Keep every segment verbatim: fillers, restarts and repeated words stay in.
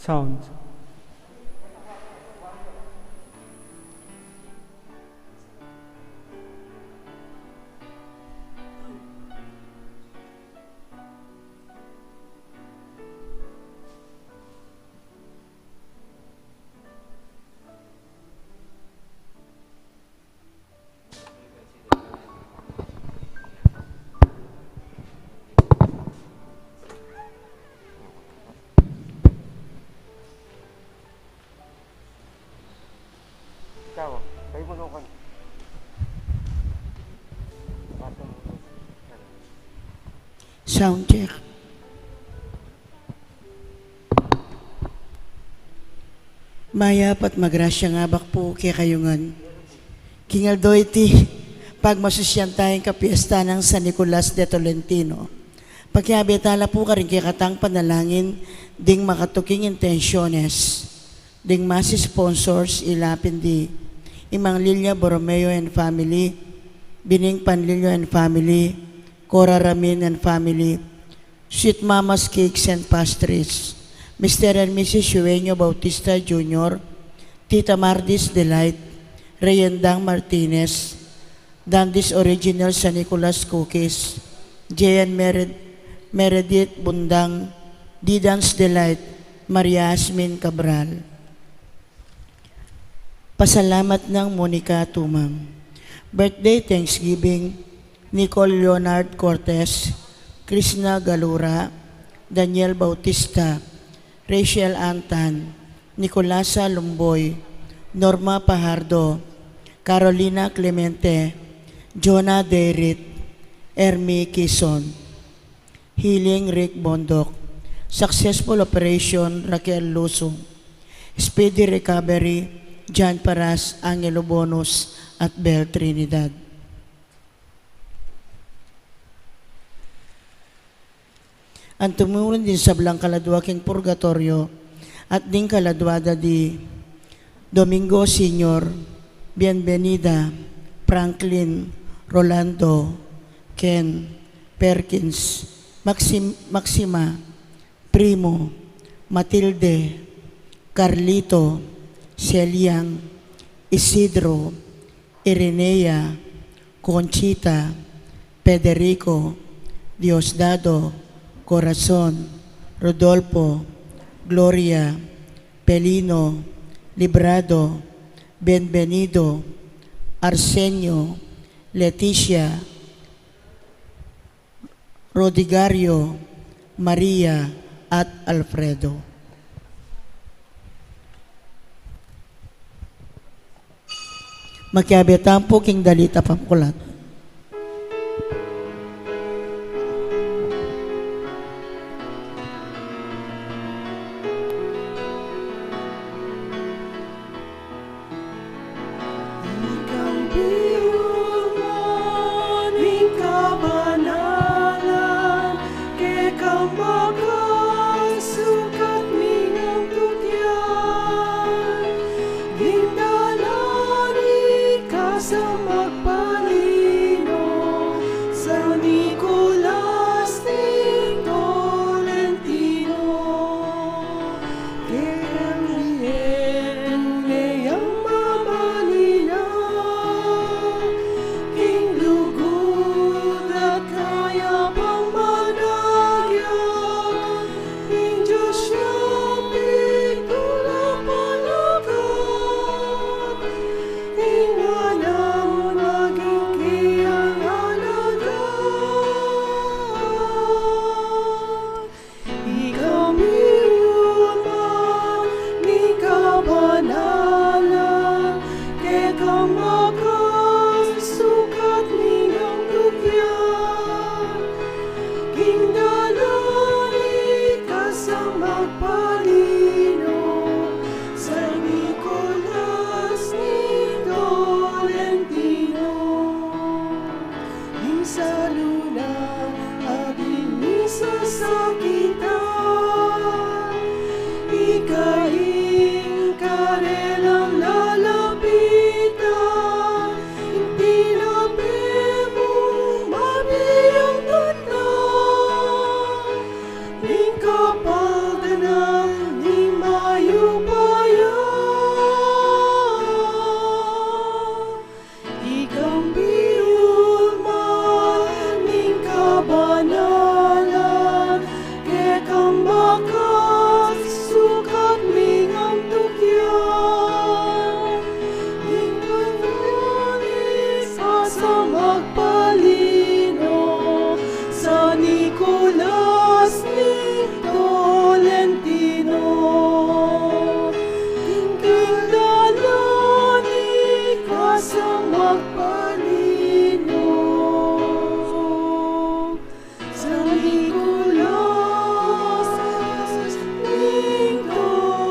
Sound. Sound check. Mayap at magrasyang abak pu kekayu ngan. King aldo iti, pagmasusyan taya ing kapiesta nang San Nicolas de Tolentino. Pakiabe tala pu karing kekatang panalangin ding makatuking intensyones. Ding mass sponsors ila pin di Imang Lilia Borromeo and family, Bining Panlilio and family, Cora Ramin and family, Sweet Mama's Cakes and Pastries, Mister and Missus Eugenio Bautista Junior, Tita Mardy's Delight, Reyendang Martinez, Dandy's Original San Nicolas Cookies, J N Mered-, Meredith Bundang, Didan's Delight, Maria Asmin Cabral. Pasalamat nang Monica Tumang. Birthday Thanksgiving, Nicole Leonard Cortez, Krishna Galura, Daniel Bautista, Rachel Antan, Nicolasa Lumboy, Norma Pajardo, Carolina Clemente, Jonah Derit, Ermi Kison. Healing Rick Bondoc. Successful operation Raquel Lusung. Speedy recovery Jan Paras, Angelo Bonus, at Bel Trinidad. Antumu rin ding sablang kaladua king purgatoryo, at ding kaladua da di Domingo Senior, Bienvenida, Franklin, Rolando, Ken, Perkins, Maxim-, Maxima, Primo, Matilde, Carlito, Seliang, Isidro, Irenea, Conchita, Federico, Diosdado, Corazon, Rodolfo, Gloria, Pelino, Librado, Bienvenido, Arsenio, Leticia, Rodigario, Maria, at Alfredo. Makiabe tamu pu king dalit a pamuklat. Ika ing kabanalan, keka makasukat ning anggang tutian. Gindalan ika sa magpalino, San Nicolas ning Tolentino. Kekang bie tune yang mamalina, king lugud at kayapang managya, ing Dios yang pigtulak palakat, ing ngan nang maging kayang alagad. Ika ing kabanalan, keka makasukat ning anggang tutian. Gindalan ika sa magpalino, San Nicolas ning Tolentino. Ing salunang ating misasakitan, ika ing karelang lalapitan, Magpalino, San Nicolas ning Tolentino, king dalan ning kasa magpalino. San Nicolas ning Tolentino.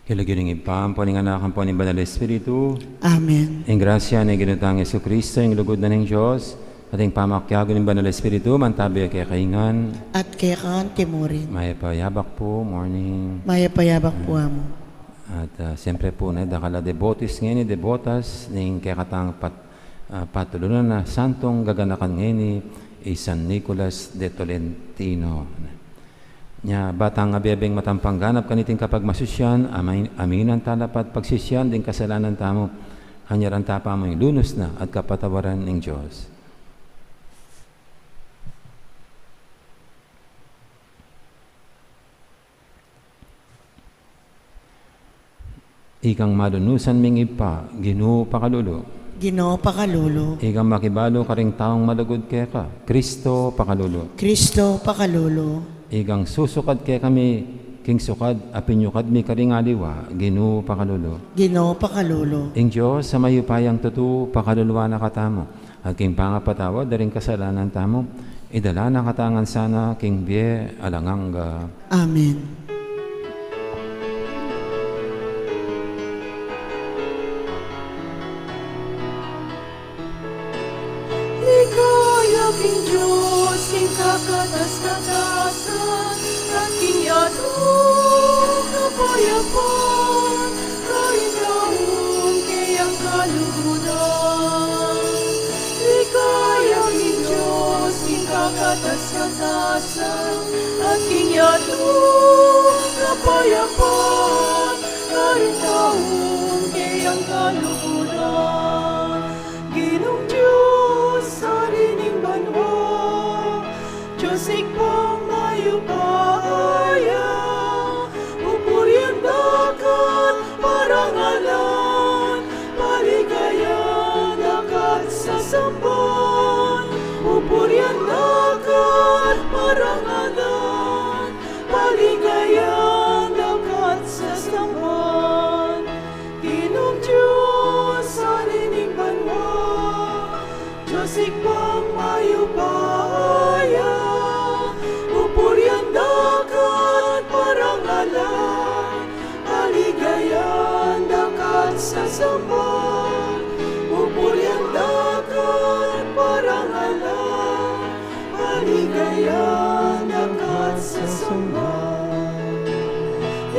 King lagyu ning Ibpa, ampo ning Anak, ampo ning Banal Espiritu. Amen. Ing grasya ning Ginu tang Jesucristo, ing lugud na ning Dios, at ing pamakiabe ning Banal Espiritu, mantabi ya kekayu ngan. At keka anti mu rin. Mayap a yabak pu, morning. Mayap a yabak pu, Amu. At, ah, siyempre pu, ne, dakal a debotis ngeni, debotas, ning kekatang pat-, ah, patulunan a santung gaganakan ngeni, i San Nicolas de Tolentino. Nya, ba tang abebeng matampang ganap kaniting kapagmasusyan, amay-, aminan ta la pat pagsisian ding kasalanan tamu, hanyaran ta pa mu ing lunus na at kapatawaran ning Dios. Ikang malunusan ming Ibpa, Ginu pakalulu. Ginu pakalulu. Ikang makibalu karing taung malugud keka, Kristo pakalulu. Kristo pakalulu. Ikang susukad kekami, king sukad a pinyukad mi karing aliwa, Ginu pakalulu. Ginu pakalulu. Ing Dios a mayupayang tutu, pakaluluan na katamu. At king pangapatawad da ring kasalanan tamu, idala na katamu ngan sana king bie alang angga. Amen. Ligaya king Dios, king kakatas-katasan, at king yatu, kapayapan, karing taung keyang kaluguran. Ligaya king Dios, king kakatas-katasan, at king yatu, kapayapan, karing taung keyang kaluguran. Ginung Dios, Ari ning banua, Dios Ibpang mayupaya, pupurian da ka't parangalan, paligayan da ka't sasamban, pupurian da ka't parangalan, paligayan da ka't sasamban. Ginung Dios, Ari ning banua, Dios Ibpang mayupaya, pupurian da ka't parangalan, paligayan da ka't sasamban, pupurian da ka't parangalan, paligayan da ka't sasamban.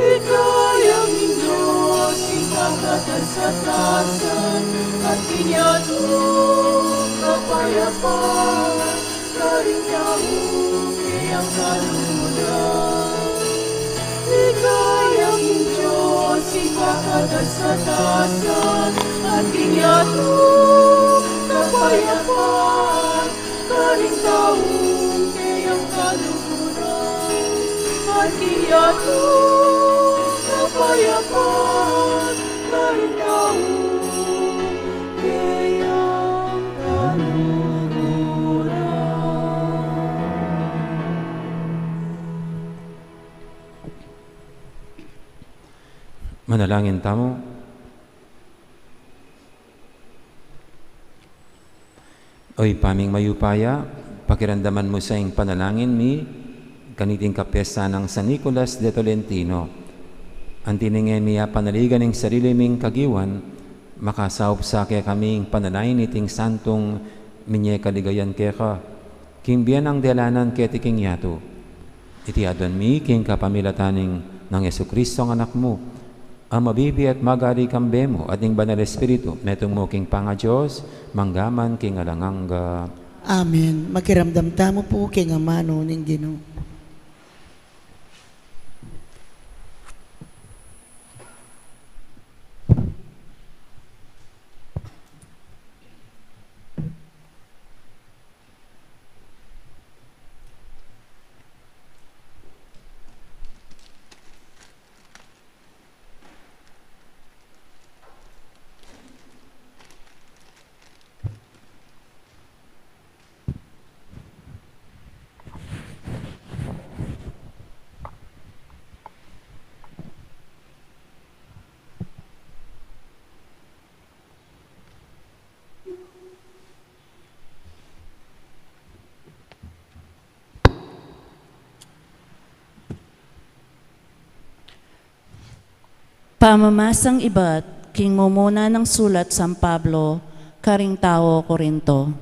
Ligaya king Dios, king kakatas-katasan, at king yatu, kapayapan, karing taung keyang kaluguran. Ligaya king Dios, king kakatas-katasan, at king yatu, kapayapan, karing taung keyang kaluguran. At king yatu, kapayapan, karing taung keyang kaluguran. Manalangin tamu. O Ibpa ming mayupaya, pakiramdaman mu sa ing panalangin mi kaniting kapiyesta nang San Nicolas de Tolentino. Anti ning e mi apanaligan ing sarili ming kagiwan, makasaup sa kekami ing panalangin niting santung minye kaligayan keka, king bie nang delanan keti king yatu. Iti aduan mi king kapamilatan nang Jesucristo a Anak mu, a mabibie at mag-ari kambe mu at ning Banal Espiritu, metung mu king pangaDios, mangga man king alang angga. Amen. Makiramdam tamu pu king amanu ning Ginu. Pamamasang ibat king mumuna nang sulat San Pablo karing tau Corinto.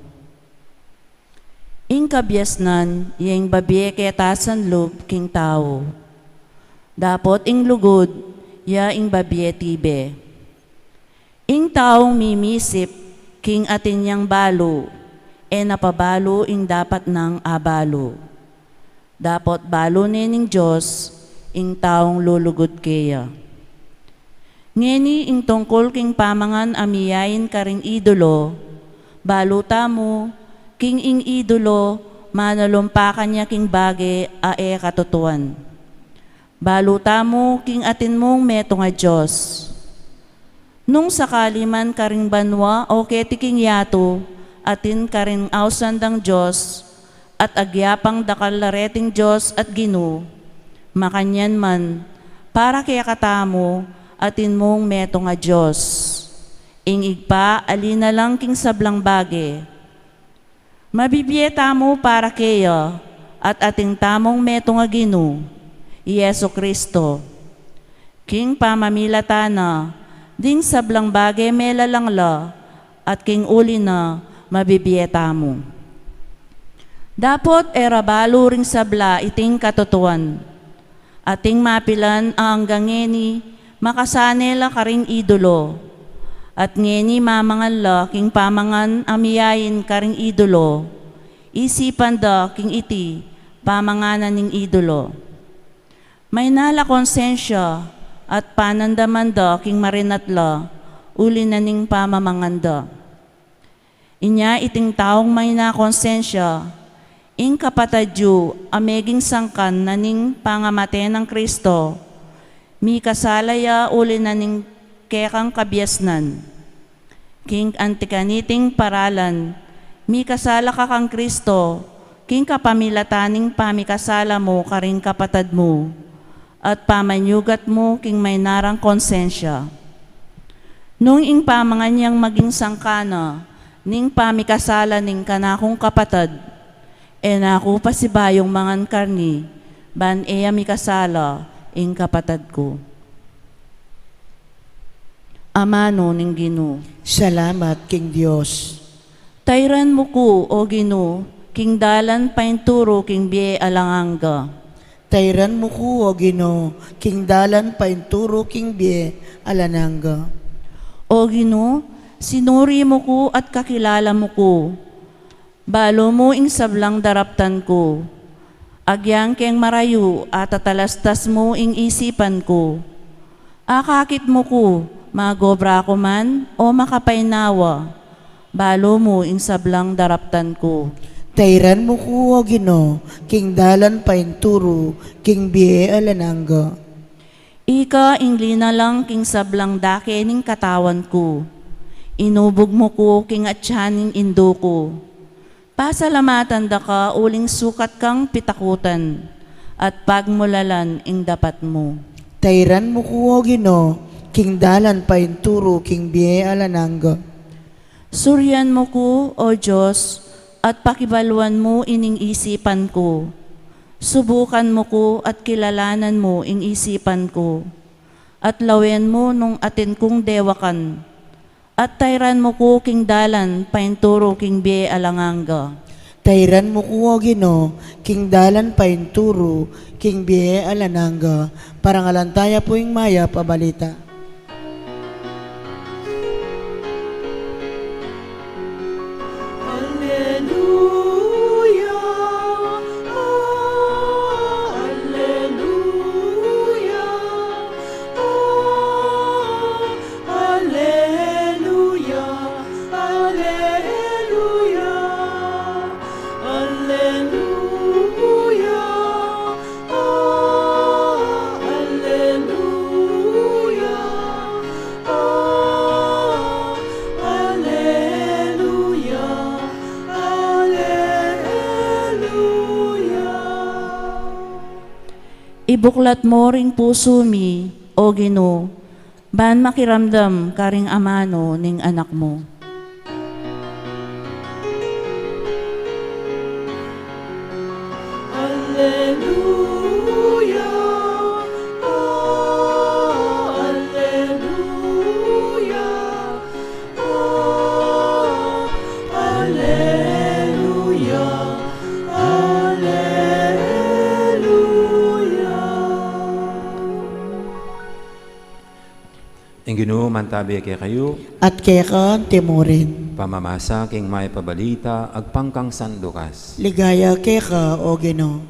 Ing kabiasnan ya ing babie ketasan lub king tau. Dapot ing lugud ya ing babie tibe. Ing taung mimisip king atin yang balu, e na pa balu ing dapat nang abalu. Dapot balu ne ning Dios ing taung lulugud keya. Ngeni ing tungkul king pamangan a miyain karing idolo, balu tamu king ing idolo manalumpakan ya king bage a e katutuan. Balu tamu king atin mung metung a dios. Nung sakali man karing banua o keti king yatu atin karing ausan dang dios, at agyapang dakal la reting Dios at Ginu, makanyan man, para kekatamu atin mung metung a dios. Ing Ibpa ali na lang king sablang bage. Mabibie tamu para keya at atin tamung metung a Ginu, i Jesu-Cristo. King pamamilatan na, ding sablang bage melalang la, at king uli na mabibie tamu. Dapot e ra balu ring sabla iting katutuan. Ating mapilan a angga ngeni makasane la karing idolo. At ngeni mamangan la king pamangan a miyain karing idolo, isipan da king iti pamanganan ning idolo. Mayna la konsensya at panandaman da king marinat la uli na ning pamamangan da. Inya iting taung mayna konsensya, ing kapatad yu a meging sangkan na ning pangamate nang Kristo, mikasala ya uli na ning kekang kabiasnan. King anti kaniting paralan, mikasala ka kang Kristo, king kapamilatan ning pamikasala mu karing kapatad mu, at pamanyugat mu king mayna rang konsensya. Nung ing pamangan yang maging sangkan na ning pamikasala ning kanakung kapatad, e na ku pasibayung mangan karni, ban e ya mikasala ing kapatad ku. Amanu ning Ginu. Salamat king Dios. Tairan mu ku, O Ginu, king dalan painturu king bie alang angga. Tairan mu ku, O Ginu, king dalan painturu king bie alang angga. O Ginu, sinuri mu ku at kakilala mu ku. Balu mu ing sablang daraptan ku. Agyang keng marayu a tatalastas mu ing isipan ku. Akakit mu ku, magobra ku man o makapainawa. Balu mu ing sablang daraptan ku. Tairan mu ku, O Ginu, king dalan painturu king bie alang angga. Ika ing linalang king sablang dake ning katawan ku. Inubug mu ku king atyan ning indu ku. Pasalamatan da ka uling sukat kang pitakutan at pagmulalan ing dapat mu. Tairan mu ku, O Ginu, king dalan painturu king bie alang angga. Surian mu ku, O Dios, at pakibaluan mu ining isipan ku. Subukan mu ku at kilalanan mu ing isipan ku. At lawen mu nung atin kung dewakan. At tairan mu ku king dalan painturu king bie alang angga. Tairan mu ku, O Ginu, king dalan painturu king bie alang angga. Parangalan taya pu ing mayap a balita. Alleluia, alleluia, alleluia, alleluia, alleluia. Alleluia, alleluia, alleluia. Ibuklat mu ring pusu mi, O Ginu, ban makiramdam karing amanu ning Anak mu. Alleluia, alleluia. Ginu mantabi kekayu. At keka antimurin. Pamamasa king Mayap a Balita agpang kang San Lucas. Ligaya keka, O Ginu.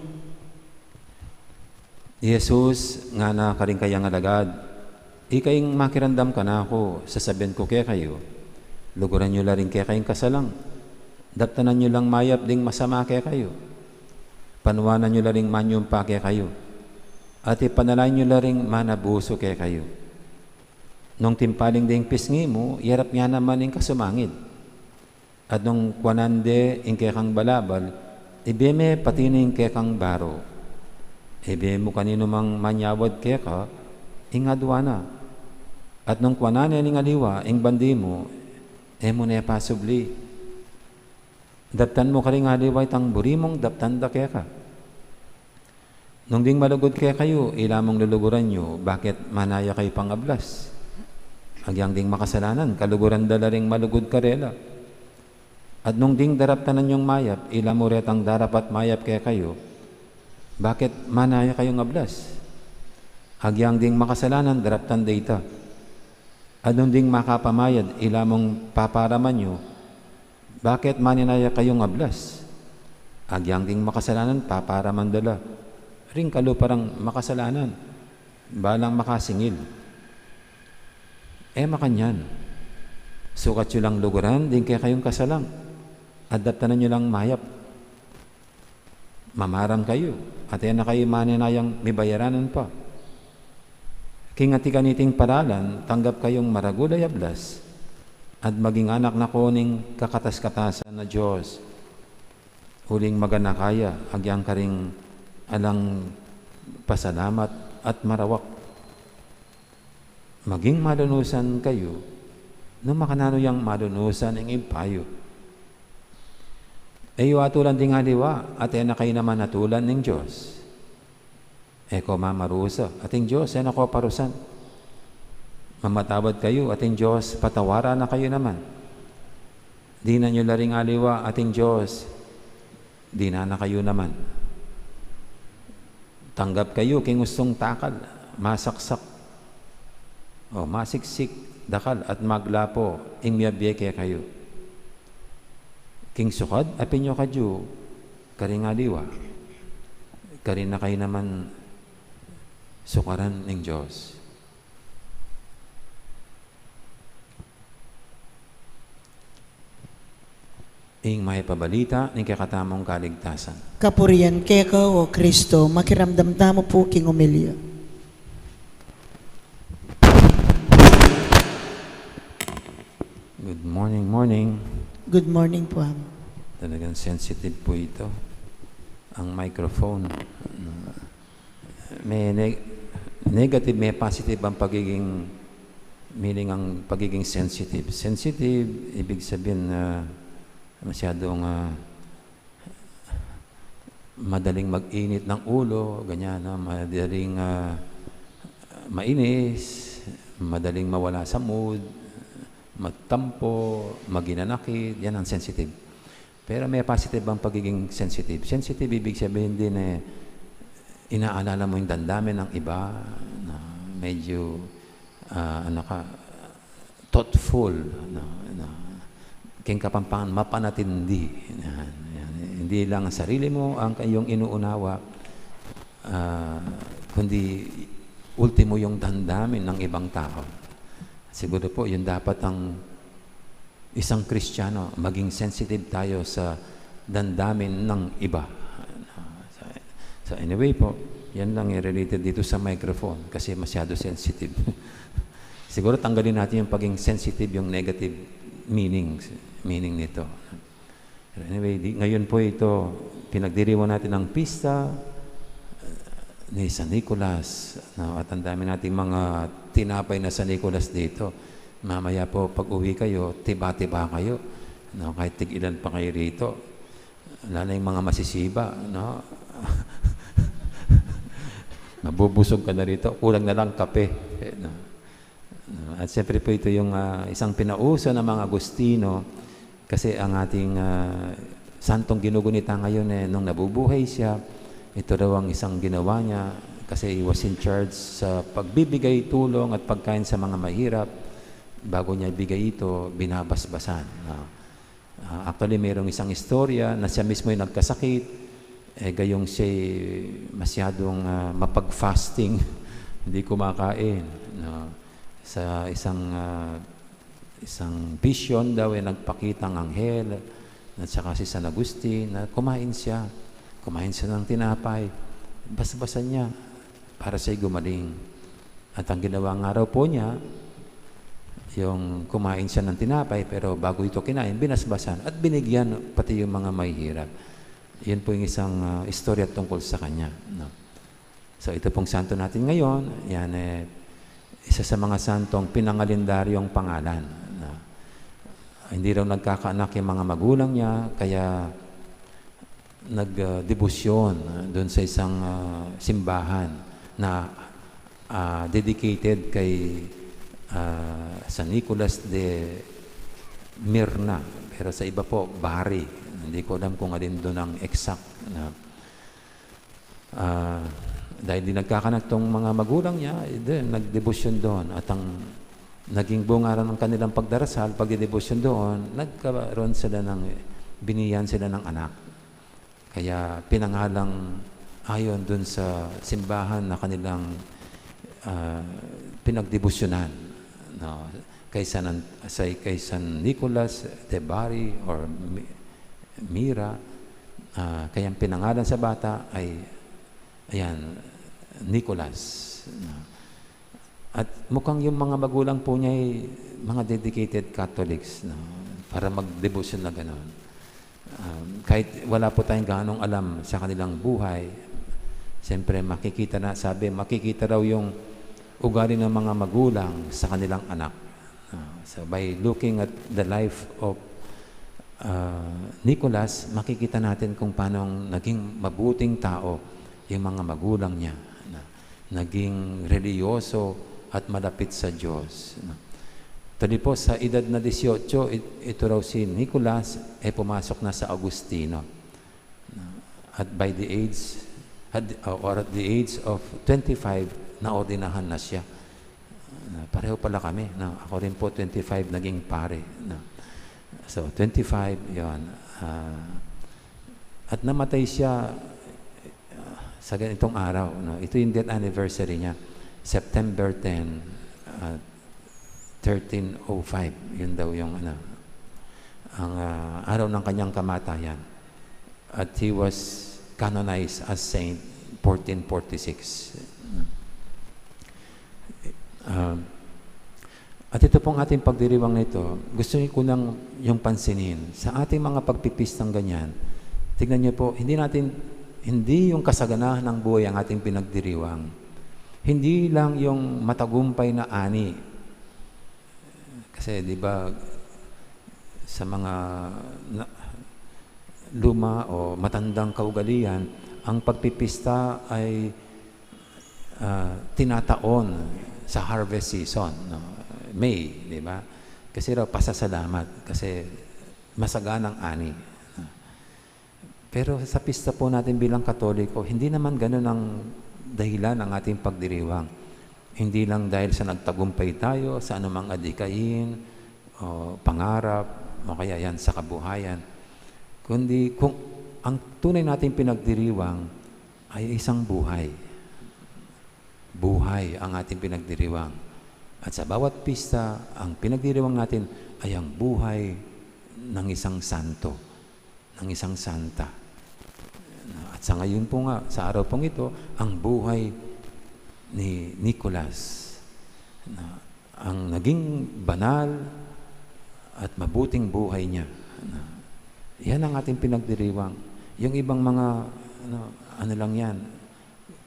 Jesus ngana karing kayang alagad, "Ika ing makiramdam kanaku, sasabian ku kekayu, luguran yu la ring kekayung kasalang, daptanan yu lang mayap ding masama kekayu, panuanan yu la ring manyumpa kekayu, at ipanalangin yu la ring manabusu kekayu. Nung timpaling de ing pisngi mu, iyarap ya naman ing kasumangid. At nung kuanan de ing kekang balabal, ibie me pati na ing kekang baru. Ibie mu kaninumang manyawad keka ing aduan na. At nung kuanan ne ning aliwa ing bandi mu, e mu ne pasubli. Daptan mu karing aliwa itang buri mung daptan da keka. Nung ding malugud kekayu ila mung luluguran yu, bakit mana ya kayu pang ablas? Agyang ding makasalanan, kaluguran da la ring malugud karela. At nung ding daraptanan yung mayap ila mu retang darapat mayap kekayu, bakit mana ya kayung ablas? Agyang ding makasalanan, daraptan da ita. At nung ding makapamayad ila mung paparaman yu, bakit mana ya kayung ablas? Agyang ding makasalanan, paparaman da la ring kalupa rang makasalanan, balang makasingil. E makanyan, sukat yu lang luguran ding kekayung kasalang, at daptanan yu lang mayap. Mamaram kayu, at e na kayu manenayang mibayaranan pa. King atin kaniting paralan, tanggap kayung maragul a ablas, at maging anak na ko ning kakatas-katasan a Dios. Uling maganaka ya agyang karing alang pasalamat at marawak. Maging malunusan kayu, nung makananu yang malunusan ing Ibpa yu. E yu atulan ding aliwa, at e na kayu naman atulan ning Dios. E ko mamarusa, at ing Dios e na ko parusan. Mamatawad kayu, at ing Dios patawaran na kayu naman. Dinan yu la ring aliwa, at ing Dios dinan na kayu naman. Tanggap kayu king ustung takal, masaksak, o masiksik, dakal at maglapo ing miyabie kekayu. King sukad a pinyukad yu karing aliwa, karin na kayu naman sukaran ning Dios. Ing Mayap a Balita ning kekatamung kaligtasan. Kapurian keka, O Kristo. Makiramdam tamu pu king omilya. Good morning, morning. Good morning po, Ama. Talagang sensitive po ito. Ang microphone. May neg-, negative, may positive ang pagiging, meaning ang pagiging sensitive. Sensitive, ibig sabihin na masyadong, ah, madaling mag-init ng ulo, ganyan, no? Madaling, ah, mainis, madaling mawala sa mood, magtampo, maginanakit, yan ang sensitive. Pero may positive ang pagiging sensitive. Sensitive, ibig sabihin din, eh, inaalala mo yung damdamin ng iba, na medyo, ah, ano ka, thoughtful, no, no. King Kapampangan, mapanatindi. Yan, yan. Hindi lang sarili mo ang iyong inuunawa, ah, kundi ultimo yung damdamin ng ibang tao. Siguro po, yun dapat ang isang Kristiyano, maging sensitive tayo sa damdamin ng iba. So, so anyway po, yan lang yung related dito sa microphone kasi masyado sensitive. Siguro tanggalin natin yung pagiging sensitive, yung negative meaning, meaning nito. Pero anyway, di, ngayon po ito, pinagdiriwan natin ang pista, eh, ni San Nicolas. No? At ang dami nating mga tinapay na San Nicolas dito. Mamaya po, pag uwi kayo, tiba-tiba kayo. No? Kahit tig-ilan pa kayo rito. Lalo na yung mga masisiba, no? Mabubusog ka na rito, kulang na lang kape. Eh, no? At siyempre po, ito yung, ah, isang pinauso ng mga Agustino, kasi ang ating, ah, santong ginugunita ngayon, eh, nung nabubuhay siya, ito daw ang isang ginawa niya, Kasi he was in charge sa pagbibigay tulong at pagkain sa mga mahirap. Bago niya ibigay ito, binabasbasan. Ah, ah, actually, mayroong isang istorya na siya mismo yung nagkasakit, eh, gayong siya masyadong, ah, mapag-fasting, hindi kumakain, no? Sa isang, ah, isang vision daw, eh, nagpakita ang anghel at saka si San Agustin na kumain siya. Kumain siya ng tinapay. Basbasan niya para siya gumaling. At ang ginawa nga raw po niya, yung kumain siya ng tinapay, pero bago ito kinain, binasbasan at binigyan pati yung mga mahihirap. Yun po yung isang, ah, istorya tungkol sa kanya, no? So, ito pong santo natin ngayon, yan, eh, isa sa mga santong pinangalendaryong pangalan, no? Hindi raw nagkakaanak yung mga magulang niya, kaya nag, ah, debosyon, ah, dun sa isang, ah, simbahan na, ah, dedicated kay, ah, San Nicolas de Mirna. Pero sa iba po, Bari. Hindi ko alam kung alin dun ang exact na, ah, dahil di nagkakanak tong mga magulang niya, eh, di, nagdebosyon doon. At ang naging bunga ng kanilang pagdarasal, pagdedebosyon doon, nagkaroon sila ng, biniyan sila ng anak. Kaya pinangalang ayon dun sa simbahan na kanilang, ah, pinagdebosyonan, no? Kay San An-, sa, kay San Nicolas de Bari or Mi-, Mira, ah, kaya ang pinangalan sa bata ay, ayan, Nicolas, no? At mukhang yung mga magulang po niya ay mga dedicated Catholics, no? Para magdebosyon na gano'n. Um, kahit wala po tayong gaanong alam sa kanilang buhay, siyempre makikita na, sabi, makikita raw yung ugali ng mga magulang sa kanilang anak. Ah, so by looking at the life of, ah, Nicolas, makikita natin kung paano naging mabuting tao yung mga magulang niya, na naging relihiyoso at malapit sa Diyos, no? Tuloy po, sa edad na dieciocho, it-, ito raw si Nicolas, eh, pumasok na sa Agustino. No? At by the age, at, or at the age of twenty-five, naordinahan na siya. No? Pareho pala kami, no? Ako rin po, twenty-five, naging pare, no? So, twenty-five, yon. Ah, at namatay siya, ah, sa ganitong araw, no? Ito yung death anniversary niya, September ten, ah, thirteen oh five. Yun daw yung, ano, ang, ah, araw ng kanyang kamatayan. At he was canonized as saint fourteen forty-six. Ah, at ito pong ating pagdiriwang na ito, gusto ko lang yung pansinin, sa ating mga pagpipistang ganyan, tignan niyo po, hindi natin, hindi yung kasaganahan ng buhay ang ating pinagdiriwang. Hindi lang yung matagumpay na ani. Kasi, di ba, sa mga na-, luma o matandang kaugalian, ang pagpipista ay, ah, tinataon sa harvest season, no? May, di ba? Kasi raw pasasalamat, kasi masaganang ani. Pero sa pista po natin bilang Katoliko, hindi naman ganun ang dahilan ng ating pagdiriwang. Hindi lang dahil sa nagtagumpay tayo sa anumang adikain, o pangarap, o kaya yan sa kabuhayan. Kundi kung ang tunay nating pinagdiriwang ay isang buhay. Buhay ang ating pinagdiriwang. At sa bawat pista, ang pinagdiriwang natin ay ang buhay ng isang santo, ng isang santa. At sa ngayon po nga, sa araw pong ito, ang buhay ni Nicolas, na ang naging banal at mabuting buhay niya. Na, yan ang ating pinagdiriwang. Yung ibang mga, ano, ano lang yan,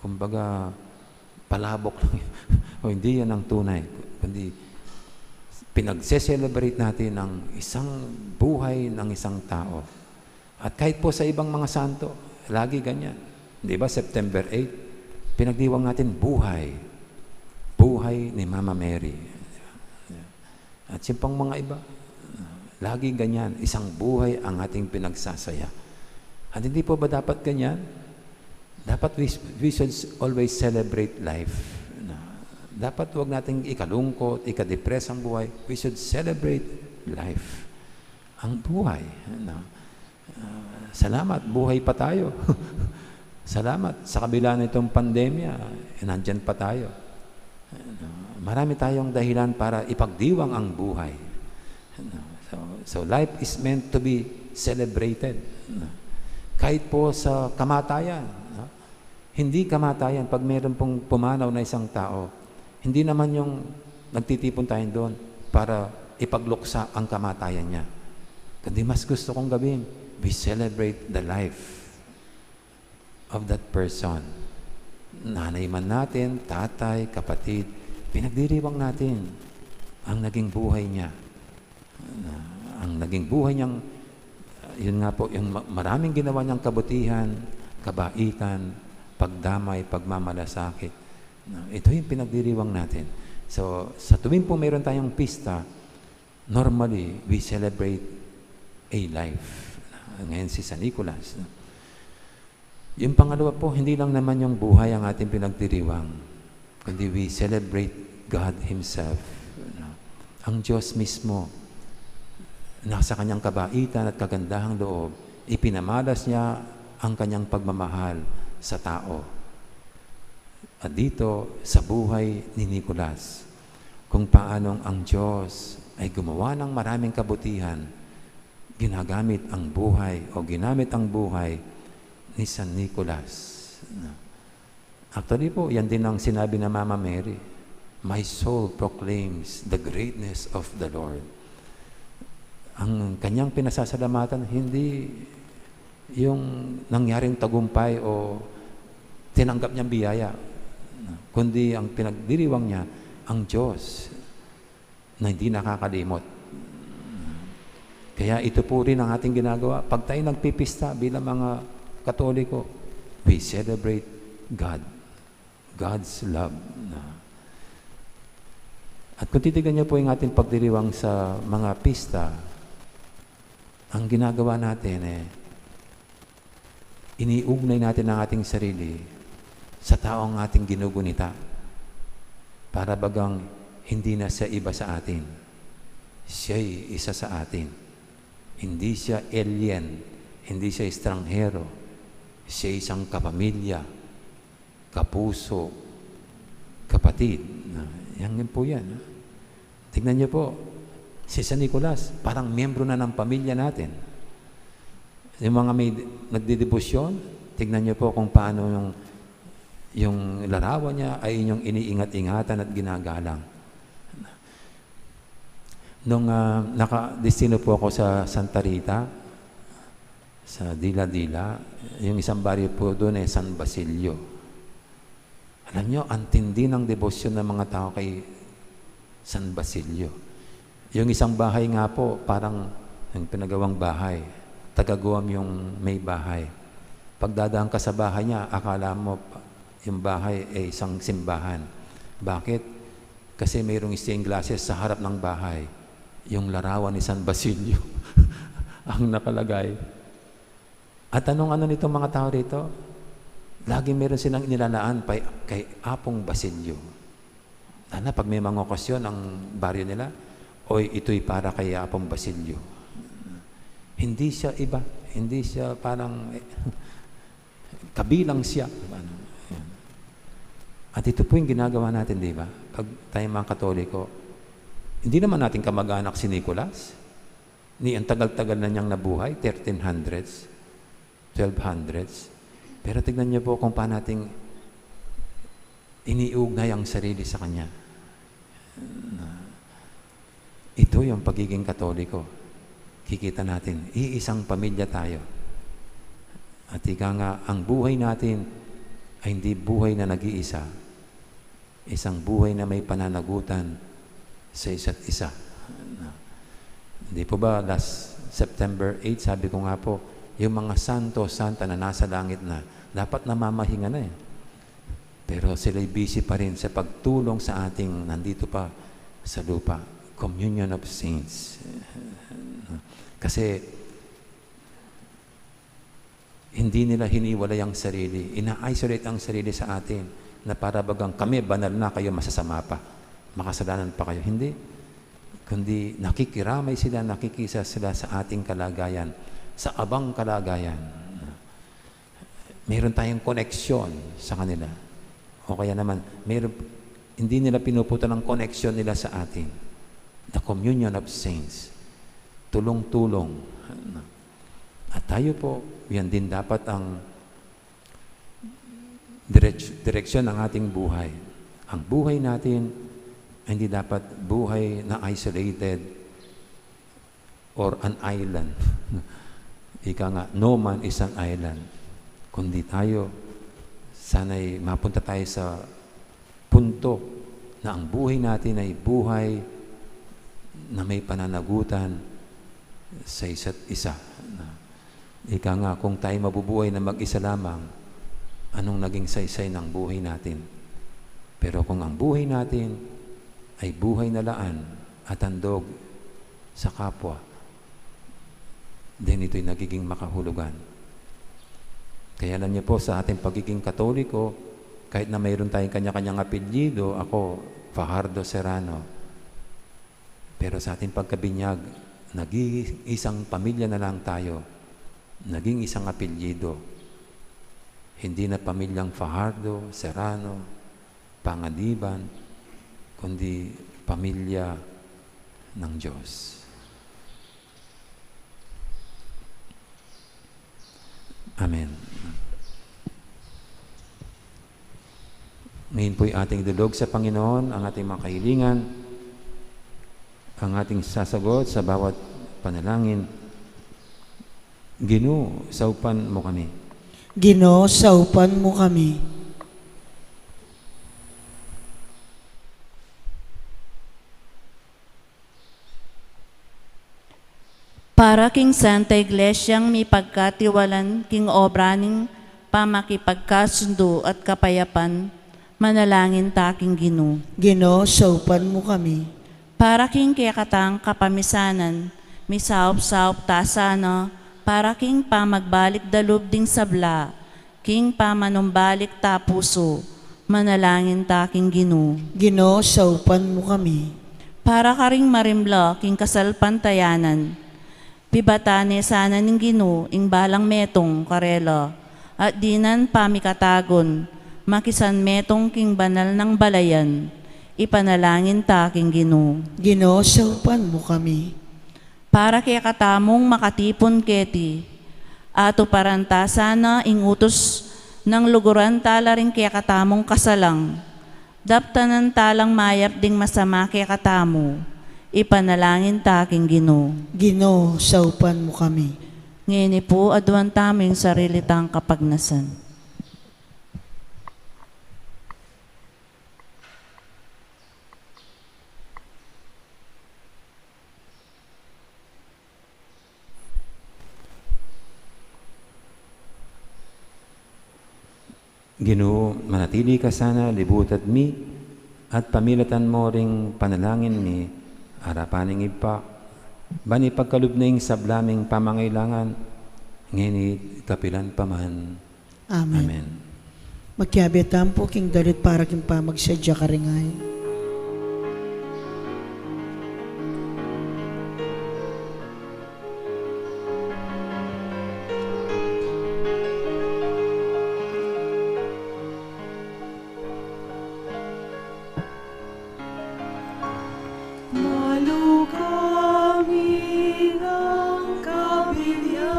kumbaga, palabok lang yan. O hindi yan ang tunay, kundi pinagse-celebrate natin ang isang buhay ng isang tao. At kahit po sa ibang mga santo, lagi ganyan. Di ba, September eight, pinagdiwang natin buhay. Buhay ni Mama Mary. At yun pang mga iba, lagi ganyan. Isang buhay ang ating pinagsasaya. At hindi po ba dapat ganyan? Dapat we, we should always celebrate life. Na, dapat wag nating ikalungkot, ikadepress ang buhay. We should celebrate life. Ang buhay. No? Ah, salamat, buhay pa tayo. Salamat, sa kabila nitong pandemya, eh, nandyan pa tayo. Marami tayong dahilan para ipagdiwang ang buhay. So, so life is meant to be celebrated. Kahit po sa kamatayan, no? Hindi kamatayan pag meron pong pumanaw na isang tao. Hindi naman yung nagtitipon tayo doon para ipagluksa ang kamatayan niya. Kundi mas gusto kong gawin, we celebrate the life of that person. Nanay man natin, tatay, kapatid, pinagdiriwang natin ang naging buhay niya. Na, ang naging buhay niyang, yun nga po, yung ma-, maraming ginawa niyang kabutihan, kabaitan, pagdamay, pagmamalasakit. Na, ito yung pinagdiriwang natin. So, sa tuwing po meron tayong pista, normally, we celebrate a life. Ngayon si San Nicolas. Yung pangalawa po, hindi lang naman yung buhay ang ating pinagdiriwang, kundi we celebrate God Himself. No? Ang Diyos mismo, nasa kanyang kabaitan at kagandahang loob, ipinamalas niya ang kanyang pagmamahal sa tao. At dito, sa buhay ni Nicolas, kung paanong ang Diyos ay gumawa ng maraming kabutihan, ginagamit ang buhay o ginamit ang buhay ni San Nicolas. Actually po, yan din ang sinabi ng Mama Mary, "My soul proclaims the greatness of the Lord." Ang kanyang pinasasalamatan, hindi yung nangyaring tagumpay o tinanggap niyang biyaya, kundi ang pinagdiriwang niya, ang Diyos na hindi nakakalimot. Kaya ito po rin ang ating ginagawa. Pag tayo nagpipista bilang mga Katoliko, we celebrate God. God's love. Na. At kung titignan niyo po yung ating pagdiriwang sa mga pista, ang ginagawa natin, eh, iniugnay natin ang ating sarili sa taong ating ginugunita. Para bagang hindi na siya iba sa atin. Siya'y isa sa atin. Hindi siya alien, hindi siya estranghero. Siya isang kapamilya, kapuso, kapatid. Na, yan, yan po yan, ha? Tignan niyo po, si San Nicolas, parang miyembro na ng pamilya natin. Yung mga may nagdedebosyon, tignan niyo po kung paano yung, yung larawan niya ay inyong iniingat-ingatan at ginagalang. Nung, ah, nakadestino po ako sa Santa Rita, sa Dila-Dila, yung isang baryo po doon ay San Basilio. Alam niyo, ang tindi ng debosyon ng mga tao kay San Basilio. Yung isang bahay nga po, parang yung pinagawang bahay, taga-Guam yung may bahay. Pagdadaan ka sa bahay niya, akala mo pa-, yung bahay ay isang simbahan. Bakit? Kasi mayroong stained glasses sa harap ng bahay. Yung larawan ni San Basilio ang nakalagay. At anong ano nitong mga tao rito? Lagi meron silang inilalaan pa kay Apong Basilio. Sana pag may mga okasyon ang baryo nila, "Oy, ito'y para kay Apong Basilio." Hindi siya iba, hindi siya parang, eh, kabilang siya. Ano, yan. At ito po yung ginagawa natin, di ba? Pag tayo mga Katoliko, hindi naman natin kamag-anak si Nicolas. Ni ang tagal-tagal na niyang nabuhay, thirteen hundreds, twelve hundreds. Pero tignan niyo po kung paano nating iniugnay ang sarili sa kanya. Ito yung pagiging Katoliko. Kikita natin, iisang pamilya tayo. At ika nga, ang buhay natin ay hindi buhay na nag-iisa. Isang buhay na may pananagutan sa isa't isa. Hindi po ba last September eight, sabi ko nga po, yung mga santo, santa na nasa langit na, dapat namamahinga na eh. Pero sila'y busy pa rin sa pagtulong sa ating nandito pa sa lupa. Communion of Saints. Kasi Hindi nila hiniwalay ang sarili, ina-isolate ang sarili sa atin, na para bagang kami banal na, kayo masasama pa, makasalanan pa kayo. Hindi. Kundi nakikiramay sila, nakikisa sila sa ating kalagayan, sa abang kalagayan. Meron tayong koneksyon sa kanila. O kaya naman, meron, hindi nila pinuputol ang koneksyon nila sa atin. The communion of saints. Tulong-tulong. At tayo po, yan din dapat ang direk-, direksyon ng ating buhay. Ang buhay natin ay hindi dapat buhay na isolated or an island. Ika nga, no man is an island. Kundi tayo, sana'y mapunta tayo sa punto na ang buhay natin ay buhay na may pananagutan sa isa't isa. Na, ika nga, kung tayo mabubuhay na mag-isa lamang, anong naging saysay ng buhay natin? Pero kung ang buhay natin ay buhay na laan at handog sa kapwa, then ito'y nagiging makahulugan. Kaya alam niyo po, sa ating pagiging Katoliko, kahit na mayroon tayong kanya-kanyang apelyido, ako, Fajardo Serrano, pero sa ating pagkabinyag, naging isang pamilya na lang tayo. Naging isang apelyido. Hindi na pamilyang Fajardo, Serrano, Panganiban, kundi pamilya ng Diyos. Amen. Ngayon po'y ating idulog sa Panginoon ang ating mga kahilingan, ang ating sasagot sa bawat panalangin. Ginu, saupan mu kami. Ginu, saupan mu kami. Para king Santa Iglesyang mipagkatiwalan king obra ning pamakipagkasundu at kapayapan, manalangin ta king Ginu. Ginu, saupan mu kami. Para king kekatang kapamisanan, misaup-saup ta sana para king pamagbalik dalub ding sabla, king pamanumbalik ta pusu, manalangin ta king Ginu. Ginu, saupan mu kami. Para karing marimla king kasalpantayanan, pibatan ne sana ning Ginu ing balang metung karela, at dinan pamikatagun, makisan metung king banal nang balayan, ipanalangin ta king Ginu. Ginu, saupan mu kami. Para kekatamung makatipun keti, atuparan ta sana ing utus nang luguran ta la ring kekatamung kasalang, daptanan ta lang mayap ding masama kekatamu, ipanalangin ta king Ginu. Ginu, saupan mu kami. Ngeni pu, aduan tamu ing sarili tang kapagnasan. Ginu, manatili ka sana libutad mi, at pamilatan mo ring panalangin mi, arapan ning Ibpa, ban ipagkalub na ing sabla ming pamangailangan, ngeni kapilan pa man. Amen. Amen. Makiabe tamu pu king dalit para king pamagsadya karing ain. Malu kami nang kabilian,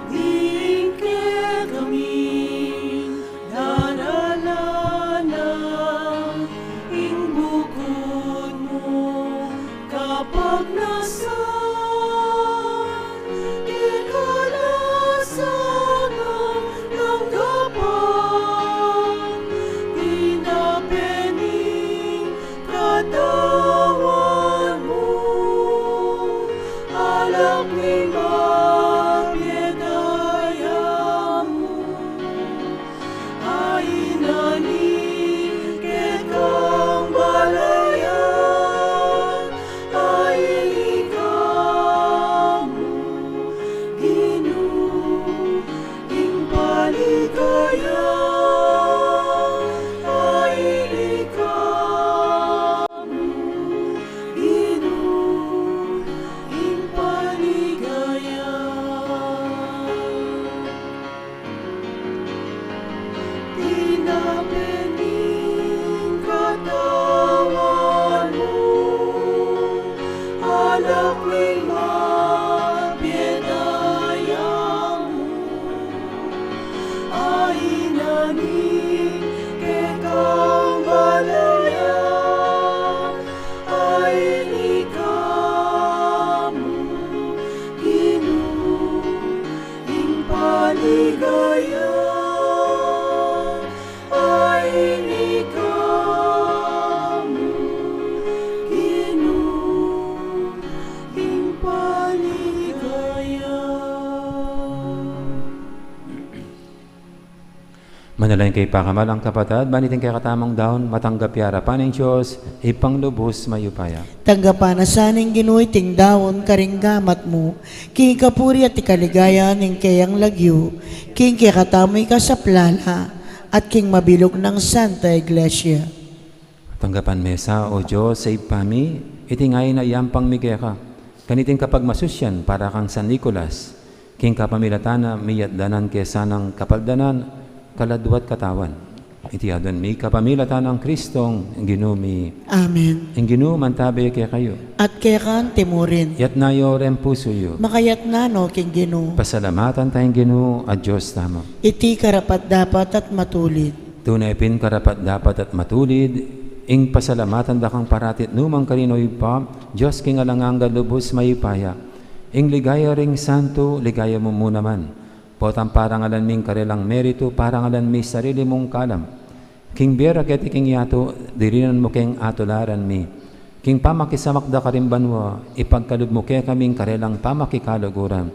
ding kekami daralan na Inapen ing katawan mu, alak ning mabie daya mu, a inaning kekang balayan, a ini ka mu, Ginu, ing paligaya, a ini ka mu, Ginu, ing paligaya. Manalangin kayu pakamalan kung kapatad, ban iting kekatamung daun, matanggap ya arapan ning Dios, Ibpang lubus mayupaya. Tanggapan na sa ning Ginu iting daun karing gamat mu, king kapurian at kaligayan ning keyang lagyu, king kekatamu ikasaplala, at king mabilug nang Santa Iglesia. Tanggapan me sa, O Dios, Ibpa mi, iting ain a iyampang mi keka, kaniting kapagmasusian para kang San Nicolas, king kapamilatan na miyatdanan ke sanang kapaldanan, kaladwa at katawan. Iti adwan mi kapamilatan nang Kristong Ginu mi. Amen. Ing Ginu mantabe kekayu. At keka mu rin. Yatna yu reng pusu yu. Makayatna no king Ginu. Pasalamatan taya ing Ginu a Dios tamu. Iti karapat-dapat at matulid. Tune pin karapat-dapat at matulid, ing pasalamatan da kang parati at nu man karin, O Ibpa, Dios king alang angga, lubus mayupaya, ing ligaya ring santo, ligaya mu mu naman. Potang parangalan mi ing karelang meritu, parangalan mi sarili mung kalam. King bie ra keti king yatu, dirinan mu keng atularan mi. King pamakisamak da karing banua, ipagkalub mu kekami ing karelang pamakikaluguran.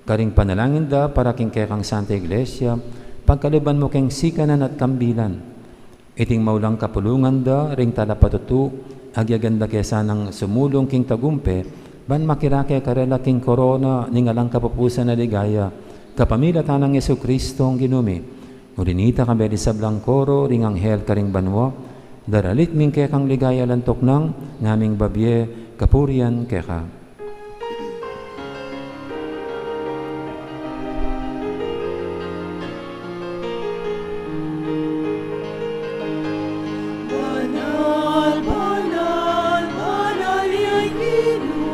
Karing panalangin da para king kekang Santa Iglesia, pagkaluban mu keng sikanan at kambilan. Iting maulang kapulungan da ring talapatutu, agyagan da ke sanang sumulung king tagumpe, ban makirake karela king korona ning alang kapupusan a ligaya, kapamilatan nang Jesucristong Ginu mi. Uli nita, kambe ding sablang koro ring anghel karing banua, daralit mi ing kekang ligaya alang tuknang, ngaming babie kapurian keka. Banal, banal, banal ya ing Ginu,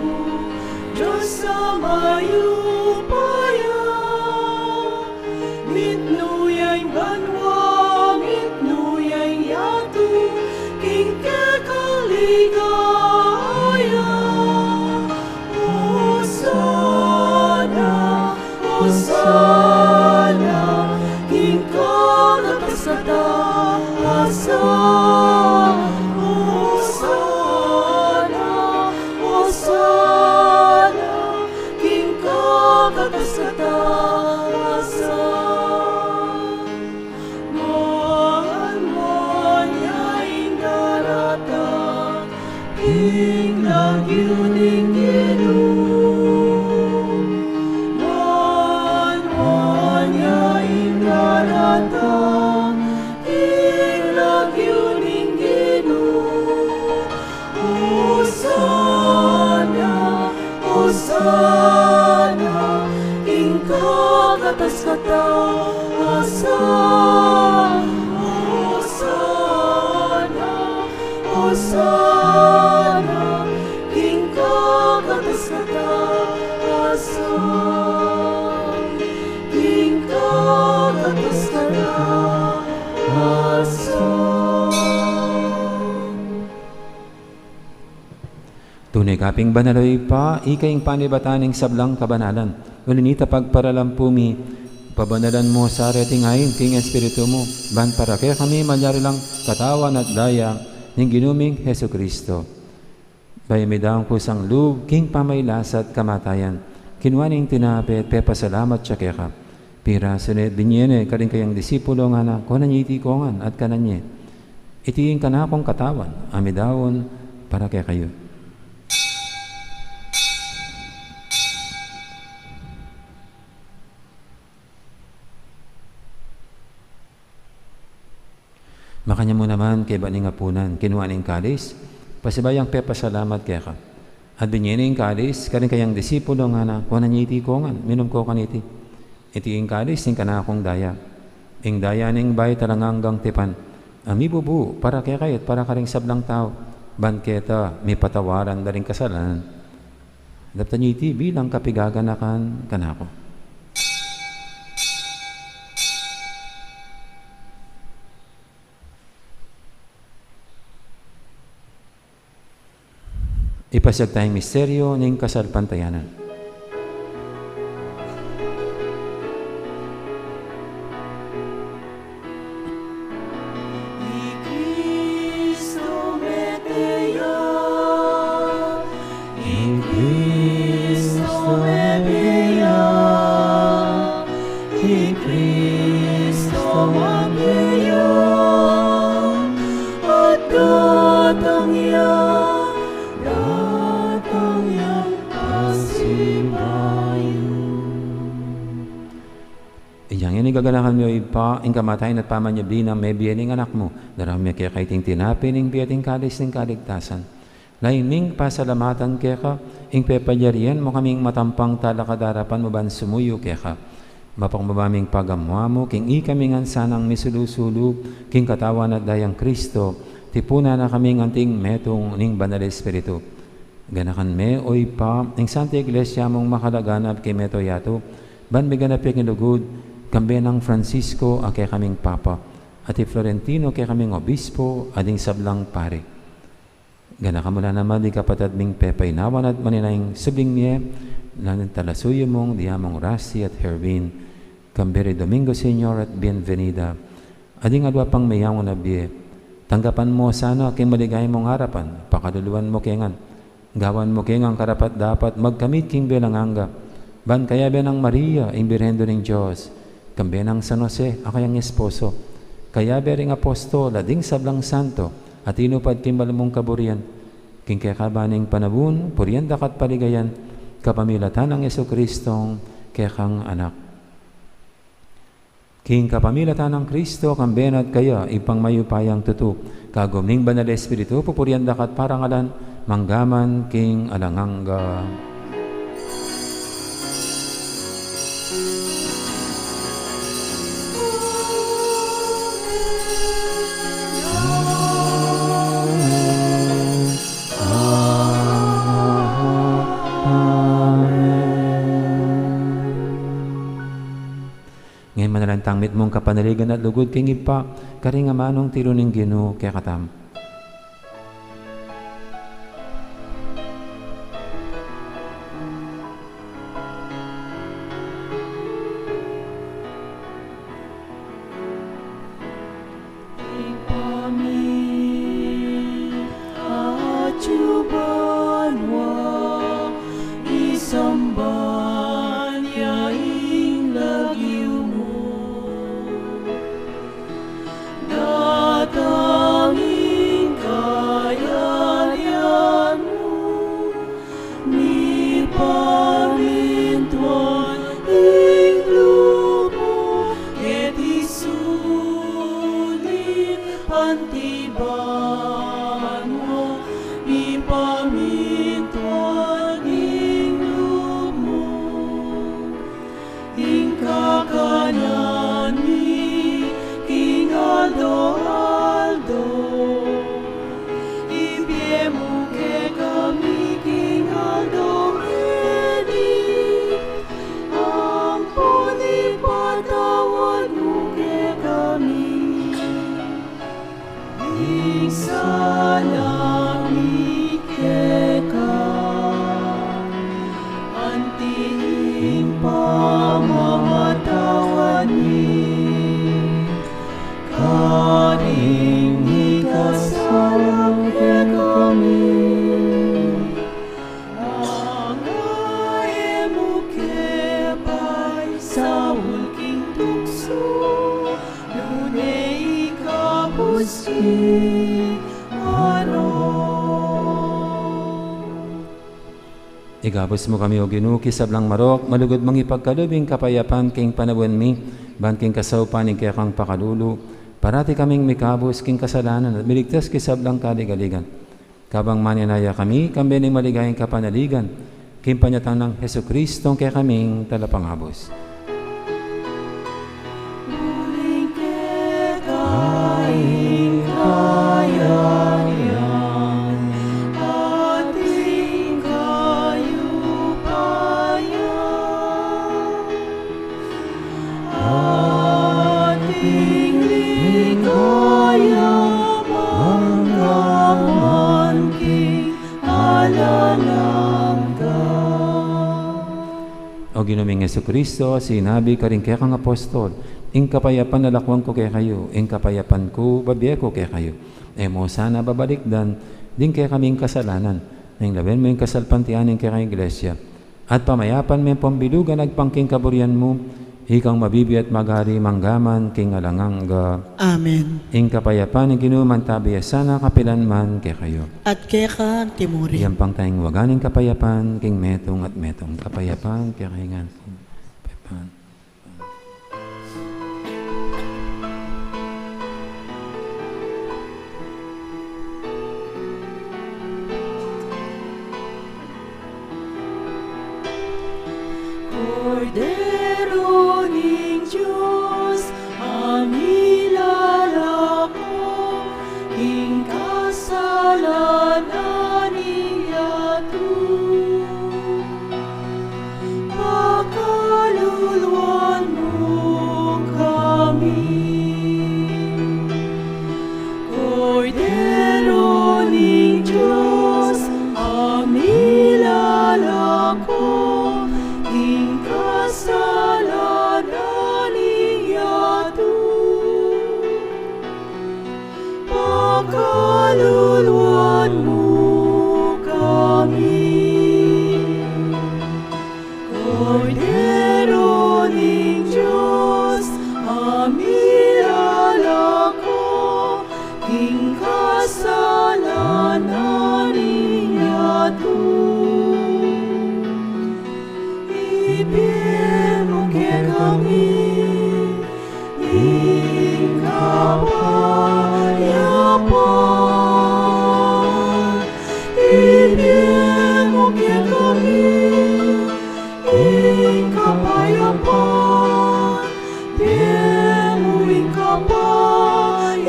Dios a mayupaya. Mitmu ya ing banua, mitmu ya ing yatu, king kekang ligaya. Hosana, Hosana, king kakatas-katas a asal. Hosana, Hosana, king kakatas-katas a asal. Nuan, nuan ya ing daratang king lagyu ning Ginu. Nuan, nuan ya ing daratang king lagyu ning Ginu. Hosana, Hosana, king kakatas-katas a asal. Hosana, Hosana, king kakatas-katas a asal. King kakatas-katas a asal. Tune ka pin banal, O Ibpa, ika ing panibatan ning sablang kabanalan. Uli nita, pagparalan pu mi, pabanalan mu sa reting ain king Espiritu mu, ban para kekami malyari lang katawan at daya ning Ginu ming Jesucristo. Bayu mi daun kusang lub king pamagkasakit at kamatayan, kinua ne ing tinape, pepasalamat ya keka. Pirasu ne, binie ne karing kayang disipulo, ngana, kunan ye iti kongan at kanan ye. Iti ing kanakung katawan, a midaun para kekayu. Makanyan mu naman kaybat ning apunan, kinua ne ing kalis, pasibayu yang pepasalamat keka. At binie ne ing kalis karing kayang disipulo, ngana, kunan ye iti kongan, minum ko kaniti. Iti ing kalis ning kanakung daya, Ing daya ning bayu alang anggang tipan, a mibubu para kekayu at para karing sablang tau, ban keta mipatawaran da ring kasalanan. Daptan yu iti bilang kapigaganakan kanaku. Ipasiag taya ing misteryo ning kasalpantayanan. I Kristo mete ya, i Kristo mete ya, i Kristo mete ya, at datang ya, datang yang pasibayu. Inyang ini gaganakan mi, O Ibpa, ing kamatayan at pamanyubli nang mebie ning Anak mu, daraun mi keka iting tinape ning bie at ing kalis ning kaligtasan. Lalu ming pasalamatan keka ing pepalyarian mu kaming matampang talakad king arapan mu ban sumuyu keka. Mapakumbaba ming pagamu-amu king ikami ngan sanang misulu-sulu king katawan at dayang Kristo, tipunan na kaming anting metung ning Banal Espiritu. Ganakan me, O Ibpa, ing Santa Iglesia mung makalaganap king mabilug a yatu, ban miganap ya king lugud, kambe nang Francisco a kekaming Papa, at i Florentino a kekaming Obispo, at ding sablang pari. Ganakan mu la naman ding kapatad ming pepainawan at maninayang subling mie, lalu ning talasuyu mung Diamong Rasi at Herwin, kambe ri Domingo Senior at Bienvenida, at ding aliwa pang meyangu na bie. Tanggapan mu sana king maligaya mung arapan, pakaluluan mu ke ngan, gawan mu ke ngan karapat-dapat magkamit king bie alang angga, ban kayabe nang Maria, ing Birhen Indu ning Dios, kambe nang San Jose a kayang esposo, kayabe ring apostol at ding sablang santo a tinupad king malugud mung kaburian, king kekaban ning panaun, purian da ka at paligayan, kapamilatan nang Jesucristong kekang Anak. King kapamilatan nang Kristo, kambe na at kaya, Ibpang mayupayang tutu, kagum ning Banal Espiritu, pupurian da ka at parangalan, mangga man king alang angga. Ngeni manalangin tang mitmung kapanaligan at lugud king Ibpa, karing amanung tiru ning Ginu kekatamu. Ibpa mi, atsu ka banua, isamban ya ing lagyu mu. Datang ing kayarian mu, mipamintuan ing lub mu keti sulip anti banua, mipamintuan ing lub mu. Ing kakanan mi king aldo-aldo, ibie mu kekami king aldo ngeni, ampon ipatawad mu kekami ing sala mi keka, anti ing pamamatawad mi karing mikasala kekami. Nune e mu ke paisaul king tuksu, nune ikabus ing marok. Ikabus mu kami, O Ginu, king sablang marok, malugud mung ipagkalub ing kapayapan king panaun mi, ban king kasaupan ning kekang pakalulu, parati kaming mikabus king kasalanan at miligtas king sablang kaligaligan. Kabang manenaya kami, kambe ning maligayang kapanaligan, king panyatang nang Jesucristong kekaming Talapangabus. Uling Ginu ming Jesucristo, sinabi karing kekang apostol, ing kapayapan lalakwan ku kekayu, ing kapayapan ku babie ku kekayu. E mu sana babalikdan ding kekaming kasalanan, nune lawen mu ing kasalpantayanan ning kekang Iglesia. At pamayapan me pambilugan agpang king kaburian mu, ikang mabibie at magari manggaman king alang angga. Amen. Ing kapayapan ning Ginu mantabi ya sana kapilan man kekayu. At keka anti murin. Iyampang tang wagan ing kapayapan king metung at metung. Kapayapan kekayu ngan. Kapayapan. Kordero ning Dios, a milalako king kasalanan ning yatu, pakaluluan mu kami. Kordero ning Dios, a milalako king kasalanan ning yatu, pakaluluan mu kami. Kordero ning Dios, a milalako king kasalanan ning yatu, ibie mu kekami ing kapayapan. Ibie mu kekami ing kapayapan. Ibie mu ing kapayapan.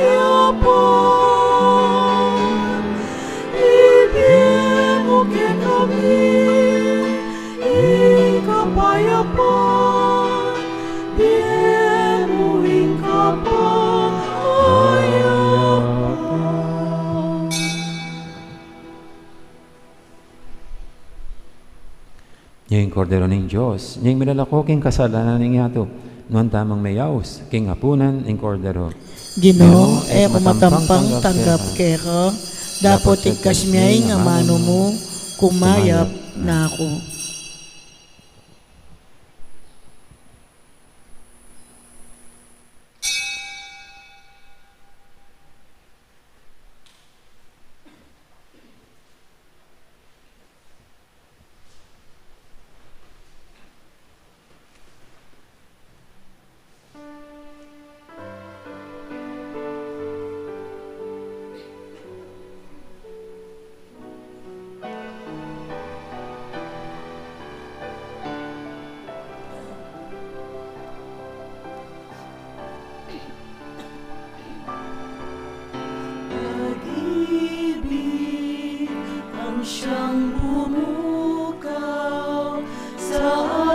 Ibie mu kekami ing kapayapan, ibie mu ing kapayapan. Nya ing Kordero ning Dios, nya ing milalako king kasalanan ning yatu, nuan tamung meyaus king apunan ning Kordero. Ginu, e ku matampang tanggap keka, dapot igkas mu ing amanu mu, kumayap na ku. Pag-ibig ang siyang pumukaw sa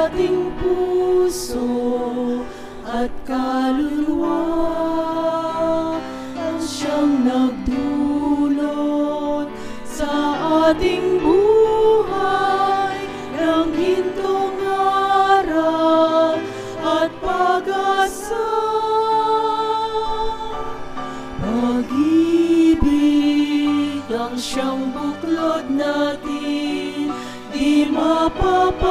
ating puso at kaluluwa, ang siyang nagdulot sa ating buhay ng gintong aral at pag-asa. Pag-ibig ang siyang buklod natin, di mapapawi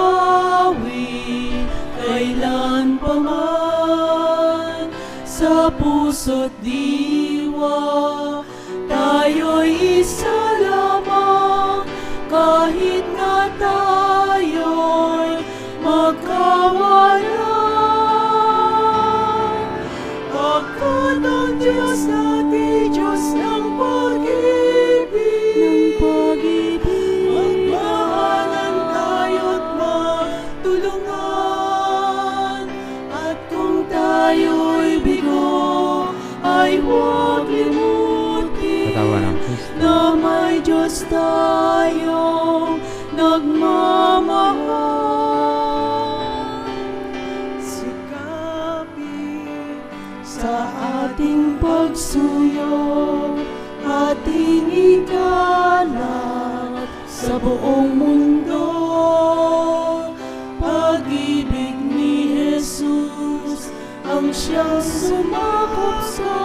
kailan pa man. Sa puso't diwa, tayo'y isa lamang, kahit na tayo'y magkawala. Pagkat ang Diyos natin, Diyos ng pag-ibig. Ng pag-ibig. Magmahalan tayo't magtulungan. At kung tayo'y bigo, ay huwag limutin Katawan ng Kristo. Na may Diyos tayong nagmamahal. Sikapin sa ating pagsuyo, ating igalang sa buong mundo. Pag-ibig Siyang sumakop sa,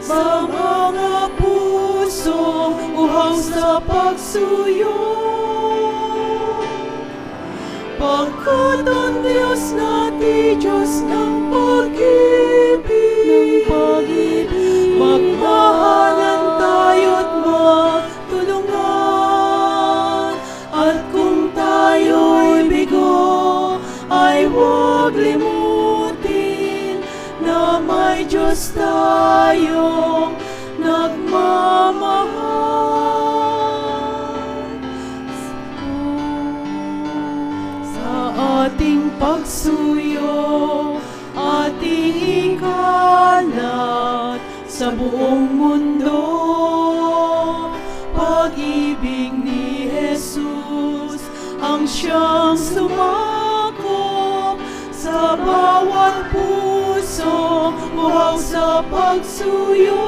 sa mga pusong uhaw sa pagsuyo. Pagkat ang Diyos natin, Diyos ng pag-ibig, ng pag-ibig, magmahalan tayo't magtulungan. At kung tayo'y bigo, ay huwag limutin na may Diyos tayong nagmamahal. Sa ating pagsuyo, ating ikalat sa buong mundo. Pag-ibig ni Jesus ang siyang sumakop sa bawat puso uhaw sa pagsuyo.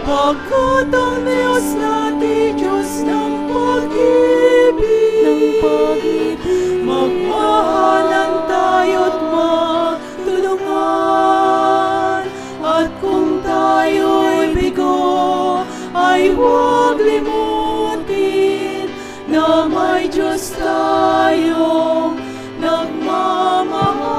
Pagkat ang Diyos natin, Diyos ng pag-ibig, ng pag-ibig, magmahalan tayo't magtulungan. At kung tayo'y bigo, ay huwag limutin na may Diyos tayong nagmamahal.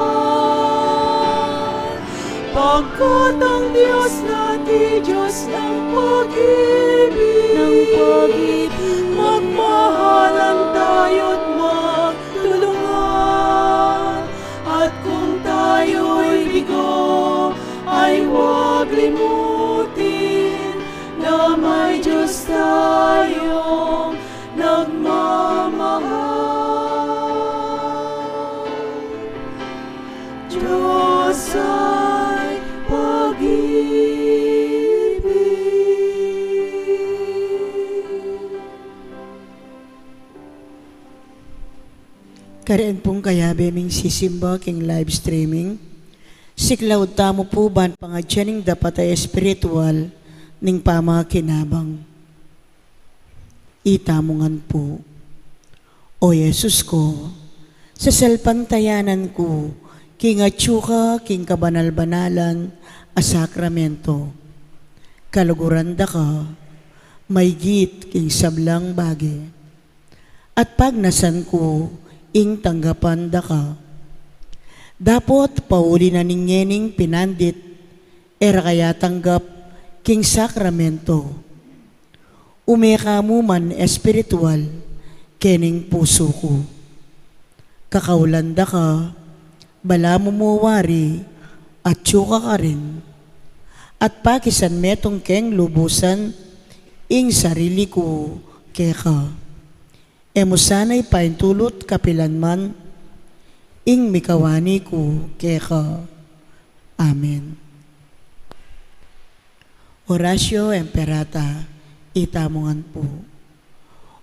Pagkat ang Diyos natin, Diyos ng pag-ibig, ng pag-ibig, magmahalan tayo't magtulungan. At kung tayo'y bigo, ay huwag limutin na may Diyos tayong nagmamahal. Diyos ay pag-ibig. Karin pung kayabe ming sisimba king live streaming, siklaud tamu pu ban pangadyan ing dapat a espiritual ning pamakinabang. Itamu ngan pu. O Jesus ku, sasalpantayanan ku king atyu ka king kabanal-banalan a sakramento. Kaluguran da ka maygit king sablang bage. At pagnasan ku ing tanggapan da ka. Dapot pauli na ning ngening pinandit, e ra ka ya tanggap king sakramento. Ume ka mu man espiritual kening pusu ku. Kakaulan da ka, balamu mu wari, atyu ka karin. At pakisan metung keng lubusan ing sarili ku keka. E mu sana ipaintulut kapilan man ing mikawani ku keka. Amen. Oratio Imperata, itamu ngan pu.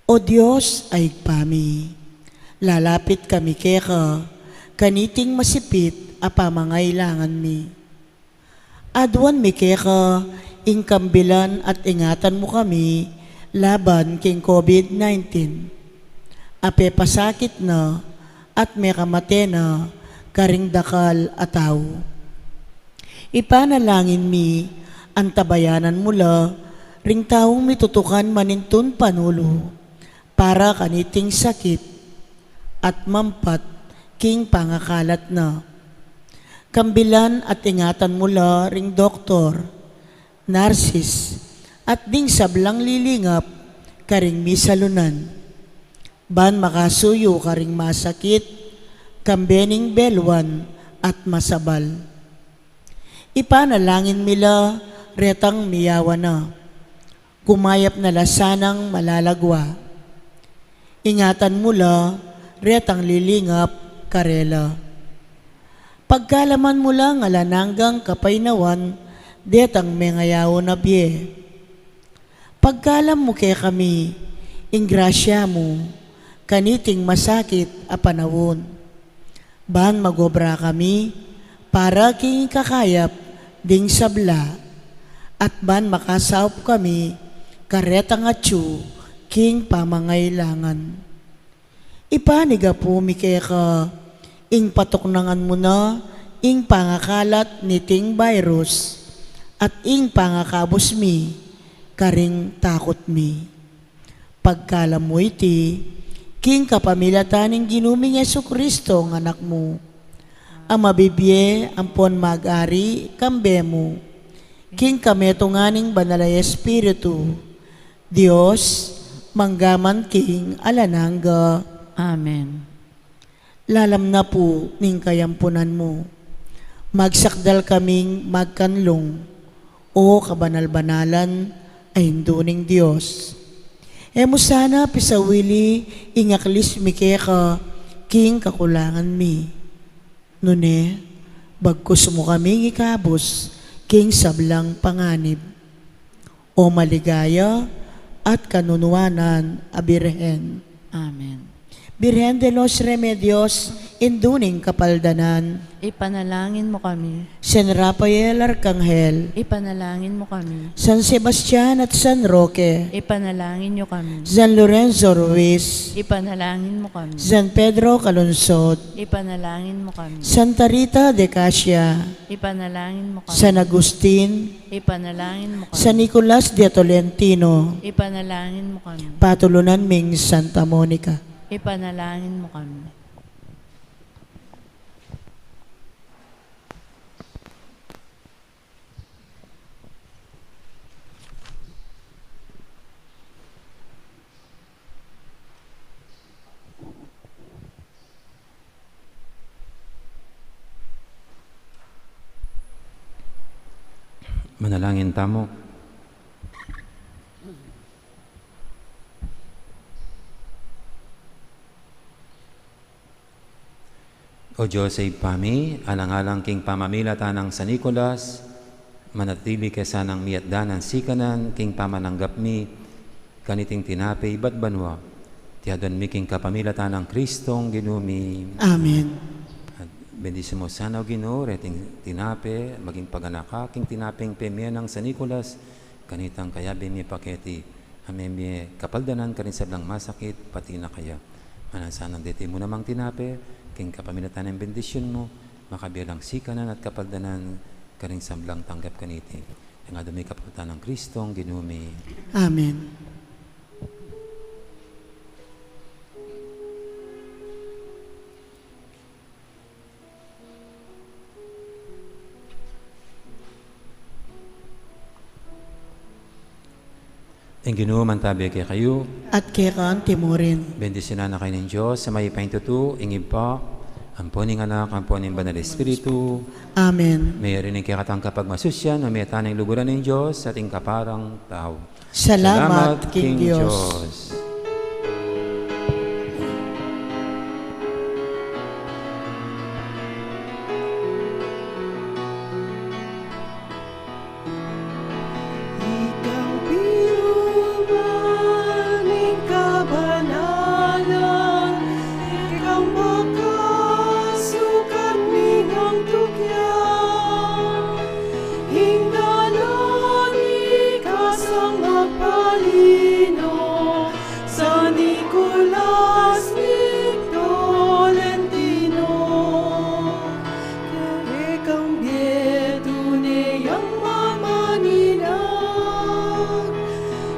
O Dios a Ibpa mi, lalapit kami keka kaniting masipit a pamangailangan mi. Aduan mi keka ing kambilan at ingatan mu kami laban king COVID nineteen. A pepasakit na at mekamate na karing dakal a tau. Ipanalangin mi, antabayanan mu la ring taung mitutukan manintun panulu para kaniting sakit at mampat king pangakalat na. Kambilan at ingatan mu la ring doktor, narsis, at ding sablang lilingap karing misalunan. Ban makasuyu karing masakit, kambe ning beluan at masabal. Ipanalangin mi la retang miyawa na. Kumayap na la sanang malalagwa. Ingatan mu la retang lilingap karela. Pagkaluban mu lang alang anggang kapaynawan detang mengayaun a bie. Pagkaluban mu kekami ing grasya mu kaniting masakit a panaun. Ban magobra kami para king ikakayap ding sabla, at ban makasaup kami karetang atyu king pamangailangan. Ipanyawad mi keka Ing patuknangan mu na ing pangakalat niting virus, at ing pangakabus mi karing takut mi. Pagkalam mu iti king kapamilatan ning Ginu ming Jesucristo, a Anak mu, a mabibie ampon mag-ari kambe mu, king kametungan ning Banal a Espiritu, Dios, mangga man king alang angga. Amen. Lalam na pu ning kayampunan mu, magsakdal kaming magkanlung, O kabanal-banalan a Indu ning Dios. E mu sana pisawili ing aklis mi keka king kakulangan mi. Nune, bagkus mu kaming ikabus king sablang panganib. O maligaya at kanunuanan a Birhen. Amen. Birhen de los Remedios, Indu ning Kapaldanan. Ipanalangin mu kami. San Rafael Arkanghel. Ipanalangin mu kami. San Sebastian at San Roque. Ipanalangin yu kami. San Lorenzo Ruiz. Ipanalangin mu kami. San Pedro Calungsod. Ipanalangin mu kami. Santa Rita de Casia. Ipanalangin mu kami. San Agustin. Ipanalangin mu kami. San Nicolas de Tolentino. Ipanalangin mu kami. Patulunan ming Santa Monica. Ipanalangin mu kami. Manalangin tamu. O Dios a Ibpa mi, alang-alang king pamamilatan nang San Nicolas, manatili ke sanang miyatda nang sikanan king pamananggap mi kaniting tinape ibat banua, iti aduan mi king kapamilatan nang Kristong Ginu mi. Amen. At bendisyun mu sana, O Ginu, reting tinape, maging paganaka king tinapeng pemie nang San Nicolas, kanitang kayabe mi pa keti, a memie kapaldanan karing sablang masakit, pati na kaya. Mananu sana deti mu namang tinape, king kapamilatan nang bendisyun mu, makabie lang sikanan at kapaldanan karing sablang tanggap kaniti. Ing aduan mi kapamilatan nang Kristong Ginu mi. Amen. Ing Ginu mantabe kekayu. At keka antimurin. Bendisyunan na kayu ning Dios a mayupaya king tutu, ing Ibpa, ampo ning Anak, ampo ning Banal a Espiritu. Amen. Meyari ning kekatang kapagmasusyan, mamitan ing luguran ning Dios at ing kaparang tau. Salamat king Dios. Ikang piuman ning kabanalan, ikang makasukat ning tukyan. Ing dalan ikasang magpalino, San Nicolas ning Tolentino. Kekang bie tune yang mamaninag,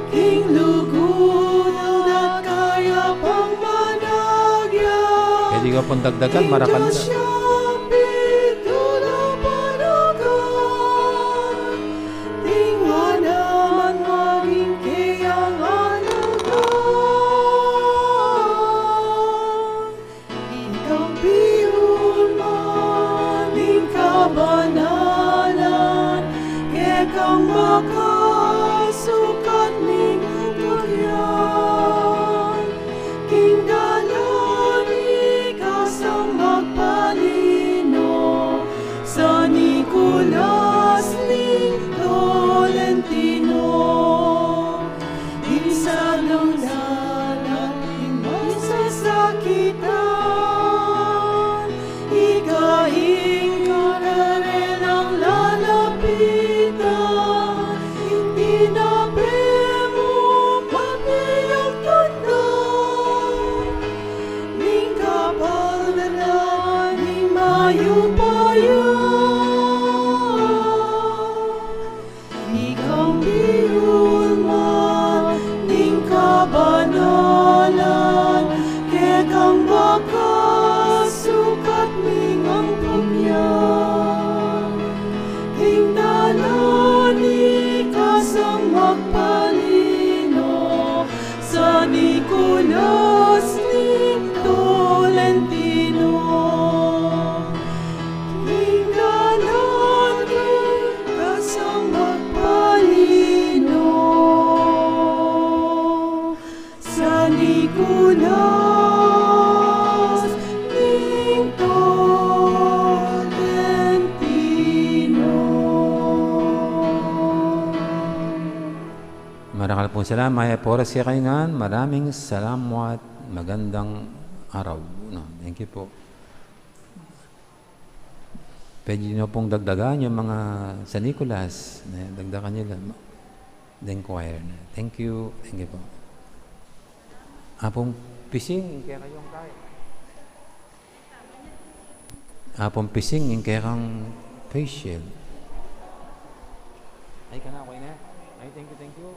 king lugud at kayapang managya. Pwede ka pong dagdagan, marakal na. King Dios ya pitulo panukan, tingwa naman maging keyang alugan. Ikang piuman ning kabanalan, kekang makasukat ning tukyan. King dalan ikasang magpalino, Nicolas ning Tolentino, king kanan king kasamang palino. San Nicolas ning Tolentino. Marakal pung salamat, mayap a oras kekayu ngan. Maraming salamat. Magandang araw. No, thank you po. Pwede nyo pong dagdagan yung mga San Nicolas. Ne, dagdagan nyo lang. Then choir na. Thank you. Thank you po. Apung Pising, kaya kayong kaya. Apung Pising, ing kekang facial. Ay, kana, okay na. Ay, thank you, thank you.